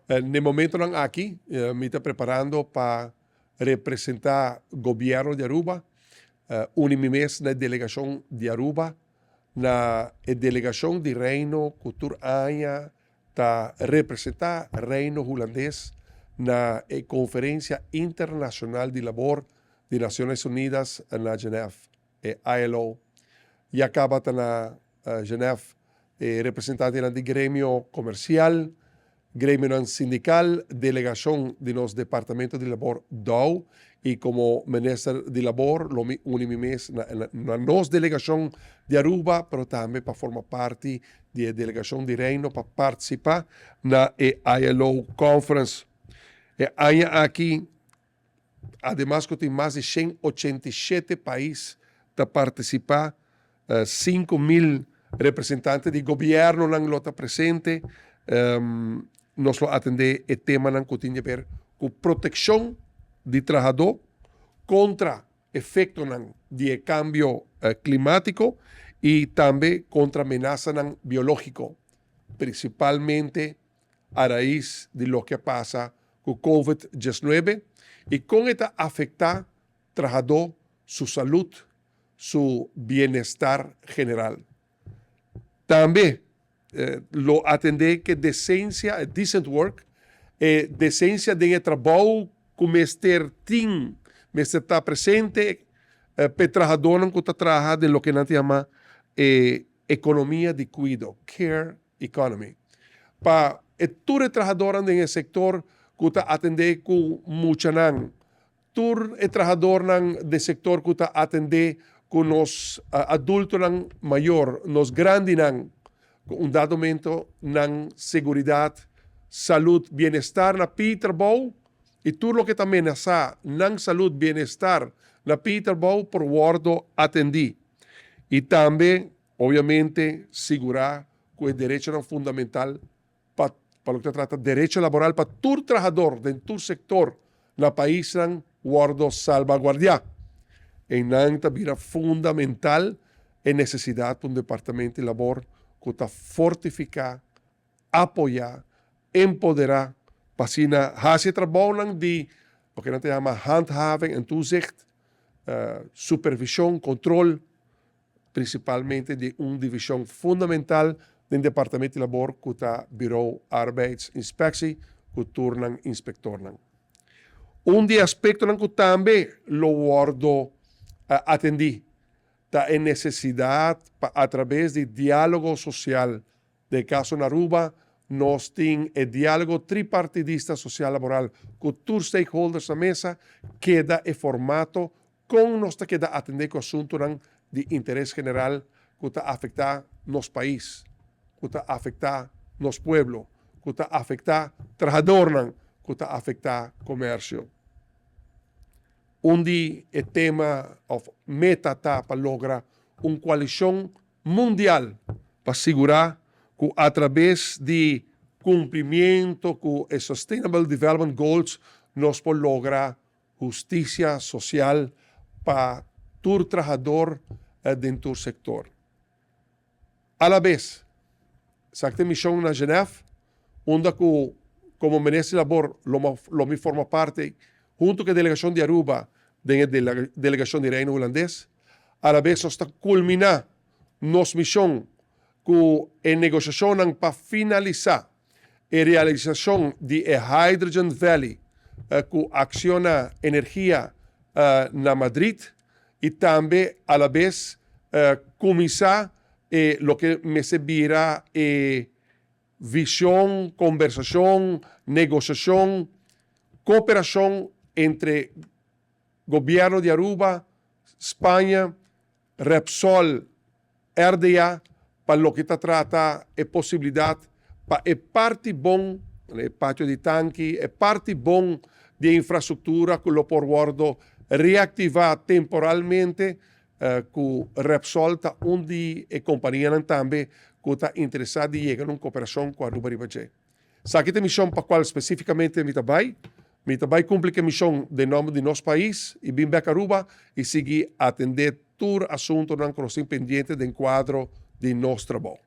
Na e momentonan aki mi ta preparando pa representa Gobierno di Aruba, uni mi mes na e delegacion di Aruba na e delegacion di Reino cu tur aña ta representa Reino Hulandes na e Conferencia Internacional di Labor di Naciones Unidas na Genève, e ILO. Ya caba ta na Genève e representantenan di gremio comercial, gremionan sindical, delegacion di nos Departamento di Labor dou y como Minister di Labor lo mi uni mi mes na nos delegacion di Aruba pero tambe pa forma parti di e delegacion di Reino pa participa na e ILO Conference. E aña aki Ademas ku tin mas di 187 pais ta partisipá, 5000 representante di gobièrnunan lo ta presente. Nos lo atendé e temanan ku tin di ber ku protekshon di trahadó kontra efektonan di e kambio klimátiko i tambe kontra menasanan biológiko, prinsipalmente a rais di loke a pasa ku Covid 19 i kon e ta afektá trahadó su salud, su bienestar general. Tambe lo atendé ku e desensia, e decent work, e desensia den e trabou ku mester tin, mester ta presente pa e trahadónan ku ta traha den loke nan ta yama e ekonomia di kuido, care economy. Pa e tur e trahadornan den e sector cu ta atende cu muchanan, tur e trahadornan den sector cu ta atende cu nos adultonan mayor, nos grandinan, cu un dado momento nan seguridad, salud, bienestar na pie trabou y tur loke ta menasa nan salud, bienestar na pie trabou por wordo atendi. Y tambe Obviamente sigurá ku e derechonan fundamental pa pa loke ta trata derecho laboral pa tur trahador den tur sektor na paisnan wòrdu salbaguardiá. Einan ta bira fundamental e nesesidat pa un departamento di labor ku ta fortifiká, apoyá, empoderá pa asina hasi e trabounan di loke nan ta yama handhaving en toezicht, supervishon, kontrol. Prinsipalmente di un divishon fundamental den Departamento di Labor ku ta Bureau Arbeidsinspectie ku tur nan inspektornan. Un di e aspektonan ku tambe lo wòrdu atendí ta e nesesidat pa atrabes di diálogo sosial, den e kaso na Aruba nos tin e diálogo tripartidista sosial laboral ku tur stakeholders na mesa, keda e formato Kon nos ta keda atendé ku asuntunan di interes general ku ta afektá nos pais, ku ta afektá nos pueblo, ku ta afektá trahadornan, ku ta afektá komersio? Un di e tema òf meta ta pa logra un koalishon mundial pa sigurá ku atrabes di kumplimiento ku e Sustainable Development Goals nos por logra Husticia social pa tur trahador den tur sector. Alabes, esaki ta e mision na Genève, unda cu como Minister di Labor lo mi forma parti hunto cu e delegacion di Aruba den e delegacion di Reino Hulandes. Alabes nos ta culmina nos mision cu e negociacionnan pa finalisa E realisashon di e Hydrogen Valley ku Acciona Energia na Madrid i tambe alabes kuminsá e loke mester bira e vishon, kombersashon, negosiashon, koperashon entre Gobièrnu di Aruba, Spaña, Repsol, RDA, pa loke ta trata e posibilidat pa e parti bon, e patio di tanki, e parti bon di e infrastruktura ku lo por wòrdu reaktivá temporalmente, ku Repsol ta un di e kompanianan tambe ku ta interesá di yega na un koperashon ku Aruba riba dje. Esaki ta e mishon pa kual spesífikamente mi ta bai. Mi ta bai kumpli ku e mishon den nòmber di nos pais i bin bèk Aruba i sigui atendé tur asuntunan ku nos tin pendiente den kuadro di nos trabou.